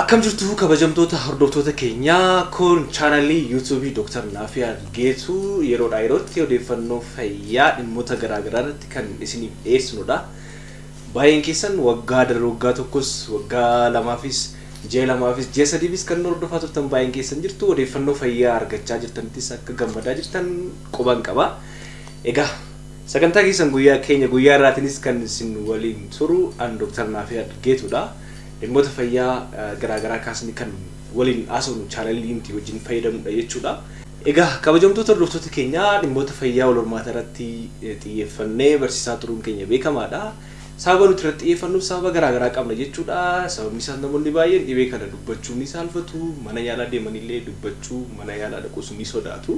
Akkam jirtu, kabajamtoota hordoftoota keenyaa? Kun chaanalii YouTubeii Dr. Naafiyaa Geetuu, yeroodhaa yerootti odeeffannoo fayyaa dhimmoota garaagaraa irratti kan isiniif dhiyeessinudha. Baay'een keessan waggaa darbe, waggaa tokkos, waggaa lamaafis, ji'a lamaafis, ji'a sadiifis kan nu hordofaa turtan baay'een keessan jirtu. Odeeffannoo fayyaa argachaa jirtanittis akka gammadaa jirtan quban qaba. Egaa sagantaa keessan guyyaa keenya guyyaa irraatiinis kan isin waliin turu an Dr. Naafiyaa Geetudha. Dhimmoota fayyaa garaagaraa kaasni kan waliin haasofnu chaanalii nuti wajjin fayyadamnudha jechuudha. Egaa kabajamtoota hordoftoota keenyaa, dhimmoota fayyaa wal hormaata irratti xiyyeeffannee barsiisaa turuun keenya beekamaadha. Sababa nuti irratti xiyyeeffannuuf sababa garaagaraa qabna jechuudha. Sababni isaas namoonni baay'een dhibee kana dubbachuu ni saalfatu, mana yaalaa deemanillee dubbachuu, mana yaalaa dhaquus ni sodaatu.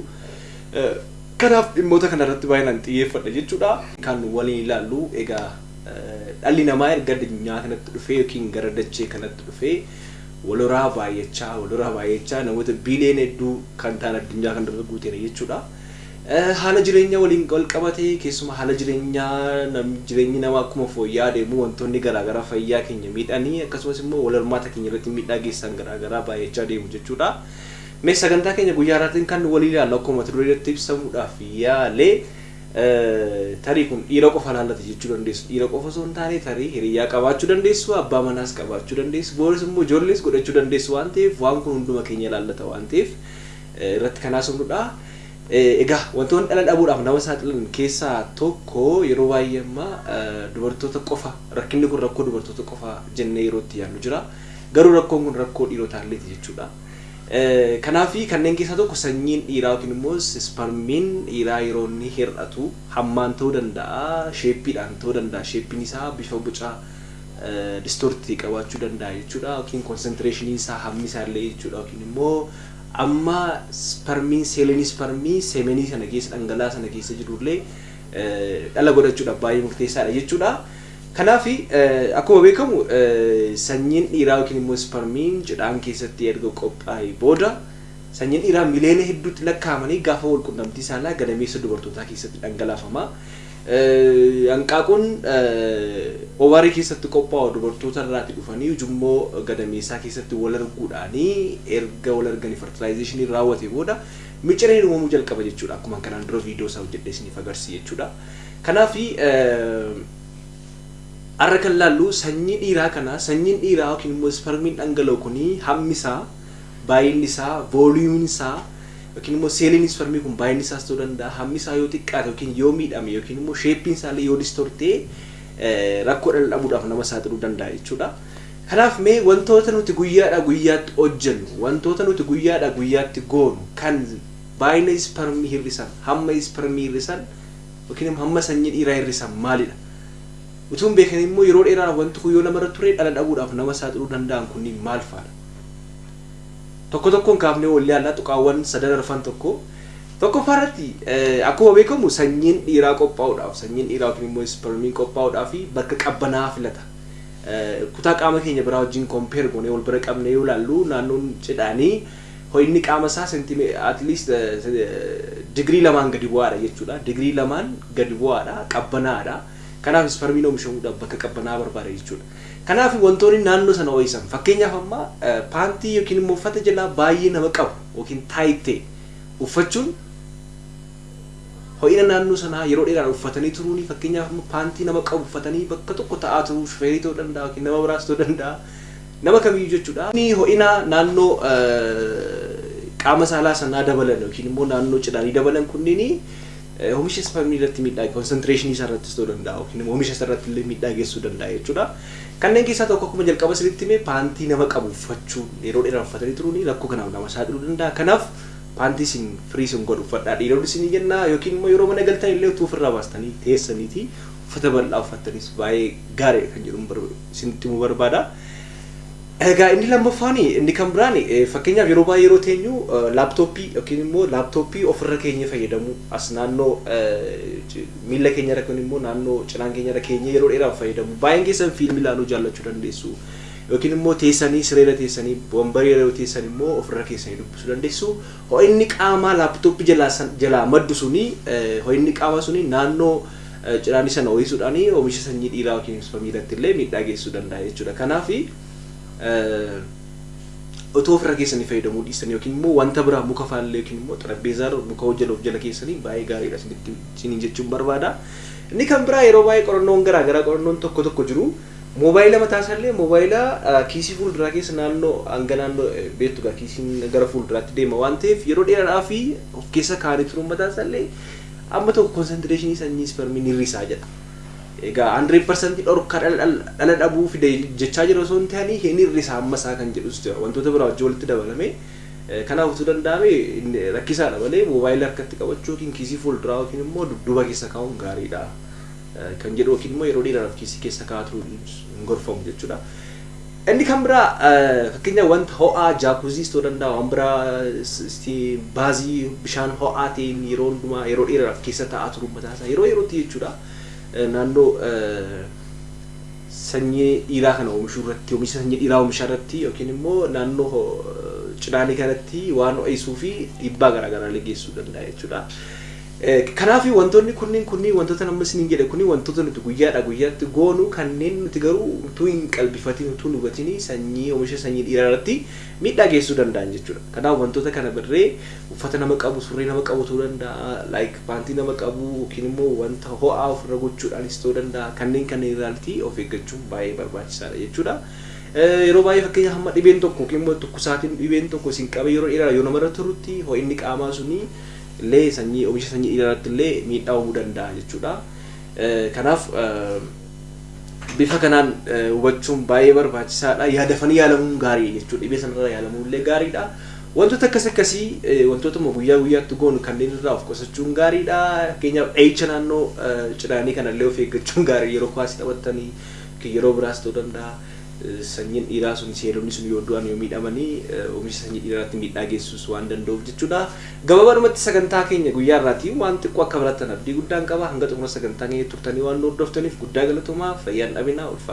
Kanaaf dhimmoota kana irratti baay'inaan xiyyeeffadha jechuudha. Kan waliin ilaallu egaa dhalli namaa erga addunyaa kanatti dhufee yookiin gara dachee kanatti dhufee waloraa baay'achaa, waloraa baay'achaa namoota biiliyoona hedduu kan ta'an addunyaa kanarra guuteera jechuudha. Haala jireenya waliin wal qabatee, keessumaa haala jireenyaa, jireenyi namaa akkuma fooyya'aa deemu wantoonni garaagaraa fayyaa keenya miidhanii akkasumas immoo wal hormaata keenya irratti miidhaa geessan garaagaraa baay'achaa deemu jechuudha. Mee sagantaa keenya guyyaa har'aatiin kan walii ilaallu, akkuma mata duree irratti ibsamuudhaaf yaalee, tarii kun dhiira qofa laallata jechuu dandeessu. Dhiira qofa osoo hin taane tarii hiriyyaa qabaachuu dandeessu, abbaa manaas qabaachuu dandeessu, booris immoo ijoollees godhachuu dandeessu waan ta'eef, waan kun hunduma keenya laallata waan ta'eef irratti kan haasofnudha. Egaa wantoonni dhala dhabuudhaaf nama saaxilan keessaa tokko, yeroo baay'ee amma dubartoota qofa, rakkinni kun rakkoo dubartoota qofa jennee yeroo itti yaadnu jira. Garuu rakkoon kun rakkoo dhiirotaalleeti jechuudha. Kanaafi kanneen keessaa tokko sanyiin dhiiraa yookiin immoo spermiin dhiiraa yeroo inni hir'atu, hammaan ta'uu danda'a, shapeiidhaan ta'uu danda'a. Shapeiin isaa bifa boca distortii qabaachuu danda'a jechuudha. Yookiin concentrationiin isaa, hammi isaa illee jechuudha. Yookiin immoo amma spermiin, seeliin spermii semenii sana keessa, dhangala'aa sana keessa jirullee dhala godhachuudhaaf baay'ee murteessaadha jechuudha. Kanaaf akkuma beekamu sanyiin dhiiraa yookiin immoo spermiin cidhaan keessatti erga qophaa'ee booda sanyiin dhiiraa miliyoona hedduutti lakkaa'amanii gaafa wal qunnamtii saalaa gadameessa dubartootaa keessatti dhangalaafama. Hanqaaquun ovary keessatti qophaa'u dubartoota irraati dhufanii ujummoo gadameessaa keessatti wal arguudhaanii erga wal arganii fertilizationii raawwate booda micireen uumamuu jalqaba jechuudha. Akkuma kanaan dura viidiyoo isaa hojjedhee isiniif agarsiise jechuudha. Kanaaf har'a kan laallu sanyii dhiiraa kana, sanyiin dhiiraa yookiin immoo spermiin dhangala'u kuni hammi isaa, baay'inni isaa, volumeiin isaa yookiin immoo seeliin spermii kun baay'inni isaas ta'uu danda'a, hammi isaa yoo xiqqaate yookiin yoo miidhame yookiin immoo shapeiin isaa illee yoo distortee rakkoo dhala dhabuudhaaf nama saaxiluu danda'a jechuudha. Kanaaf mee wantoota nuti guyyaadhaa guyyaatti hojjennu, wantoota nuti guyyaadhaa guyyaatti goonu kan baay'ina spermii hir'isan, hamma spermii hir'isan yookiin immoo hamma sanyii dhiiraa hir'isan maalidha? Utuu hin beekan immoo yeroo dheeraadhaaf wanti kun yoo namarra ture dhala dhabuudhaaf nama saaxiluu danda'an kunniin maal fa'aadha? Tokko tokkoon kaafnee wal ilaallaa, tuqaawwan sadan arfan tokko. Tokkoffaa irratti, akkuma beekamu sanyiin dhiiraa qophaa'uudhaaf, sanyiin dhiiraa yookiin immoo spermiin qophaa'uudhaaf bakka qabbanaa filata. Kutaa qaama keenya biraa wajjin compare goonee, wal bira qabnee yoo ilaallu, naannoon cidhaanii ho'inni qaama isaa at least digirii 2n gadi bu'aadha jechuudha. Digirii 2n gadi bu'aadha, qabbanaadha. Kanaaf spermiin oomishamuudhaaf bakka qabbanaa barbaada jechuudha. Kanaaf wantoonni naannoo sana ho'isan, fakkeenyaaf amma paantii yookiin immoo uffata jalaa baay'ee nama qabu yookiin tight ta'e uffachuun ho'ina naannoo sanaa yeroo dheeraan uffatanii turuuni, fakkeenyaaf immoo paantii nama qabu uffatanii bakka tokko ta'aa turuu, shufeerii ta'uu danda'a yookiin nama biraas ta'uu danda'a, nama kamiyyuu jechuudha. Inni ho'ina naannoo qaama saalaa sanaa dabalan yookiin immoo naannoo cidhaanii dabalan kunniin oomisha spermii irratti miidhaa, concentrationii isaa irrattis ta'uu danda'a yookiin immoo oomisha isaa irratti illee miidhaa geessisuu danda'a jechuudha. Kanneen keessaa tokko, akkuma jalqaba sirriitti hime, paantii nama qabu uffachuu, yeroo dheeraa uffatanii turuun rakkoo kanaaf nama saaxiluu danda'a. Kanaaf paantii isin free isin godhu uffadhaa dhiironni isin jenna, yookiin immoo yeroo mana galtan illee utuu ofirraa baastanii teessaniiti uffata bal'aa uffattanis baay'ee gaariidha kan jedhu isinitti himuu barbaada. Egaa inni lammaffaan, inni kan biraan, fakkeenyaaf yeroo baay'ee yeroo teenyu laaptooppii yookiin immoo laaptooppii ofirra keenya fayyadamu, as naannoo miila keenya irra yookiin immoo naannoo cinaan keenya irra keenya yeroo dheeraaf fayyadamu. Baay'een keessan fiilmii ilaaluu jaallachuu dandeessu. Yookiin immoo teessanii, sireera teessanii, wambarii yeroo teessan immoo ofirra keessanii dubbisuu dandeessu. Ho'inni qaamaa laaptooppii jalaa maddu suni, ho'inni qaamaa suni naannoo cinaanii sana ho'isuudhaan oomisha sanyii dhiiraa yookiin spermii irratti illee miidhaa geessisuu danda'a jechuudha. Kanaaf otoo ofirra keessanii fayyadamuu dhiistan yookiin immoo wanta biraa muka faallee yookiin immoo xarapheezaa muka hojjala of jala keessanii baay'ee gaariidha isiniin jechuun barbaada. Inni kan biraa yeroo baay'ee qorannoon garaa garaa qorannoon tokko tokko jiru. Moobaayila mataa isaallee moobaayila kiisii fuulduraa keessa naannoo hanga naannoo beektu gaa kiisiin gara fuulduraatti deema waan ta'eef yeroo dheeraadhaa fi of keessa kaa'anii turuun mataa isaallee amma tokko concentration sanyii ispermii ni hir'isaa jedha. Egaa 100% dhorkaa dhala dhabuu fide jechaa jira osoo hin taane hin hir'isa amma isaa kan jedhus jira, wantoota biraa wajjin walitti dabalame. Kanaaf utuu danda'ame rakkisaadha malee moobaayila harkatti qabachuu yookiin kiisii fuulduraa yookiin immoo dudduuba keessa kaa'uun gaariidha kan jedhu yookiin immoo yeroo dheeraadhaaf kiisii keessa kaa'atu hin gorfamu jechuudha. Inni kan biraa fakkeenyaaf wanta ho'aa jacuzziis ta'uu danda'a, waan biraa baazii bishaan ho'aa ta'een yeroo hundumaa yeroo dheeraadhaaf keessa taa'aa turuun mataa isaa yeroo yerootti jechuudha. Naannoo sanyii dhiiraa kana oomishuu irratti, oomisha sanyii dhiiraa oomishaa irratti yookiin immoo naannoo cinaanii kanatti waan ho'isuu fi dhiibbaa garaagaraa geessuu danda'a jechuudha. Kanaaf wantoonni kunniin wantoota nama isiniin jedhe kunniin wantoota nuti guyyaadhaa guyyaatti goonu kanneen nuti garuu utuu hin qalbifatin, utuu hin hubatin sanyii oomisha sanyii dhiiraa irratti miidhaa geessisuu danda'an jechuudha. Kanaaf wantoota kana birree uffata nama qabu, surree nama qabu ta'uu danda'a, like paantii nama qabu yookiin immoo wanta ho'aa ofirra gochuudhaanis ta'uu danda'a. Kanneen irratti of eeggachuun baay'ee barbaachisaadha jechuudha. Yeroo baay'ee fakkeenyaaf hamma dhibeen tokko yookiin immoo dhukkubsaatiin dhibeen tokko isin qabee yeroo dheeraa yoo namarra turutti ho'inni qaamaa suni illee sanyii oomisha sanyii dhiiraa irratti illee miidhaa uumuu danda'a jechuudha. Kanaaf bifa kanaan hubachuun baay'ee barbaachisaadha. Yaadafanii yaalamuun gaarii jechuudha. Dhibee sanarraa yaalamuun illee gaariidha. Wantoota akkas akkasii wantoota guyyaa guyyaatti goonu kanneen irraa of qusachuun gaariidha. Fakkeenyaaf dhahicha naannoo cinaanii kanallee of eeggachuun gaarii, yeroo kuwaasii taphattanii yeroo biraas ta'uu danda'a. Sanyiin dhiiraa sun seelonni sun yoo du'an, yoo miidhamanii, oomisha sanyii dhiiraatti miidhaa geessus waan danda'uuf jechuudha. Gabaabadhumatti sagantaa keenya guyyaa irraatiin waan xiqqoo akka barattan abdii guddaan qaba. Hanga xumura sagantaa keenya turtanii waan nu hordoftaniif guddaa galatoomaa, fayyaan dhabinaa, ulfaadha.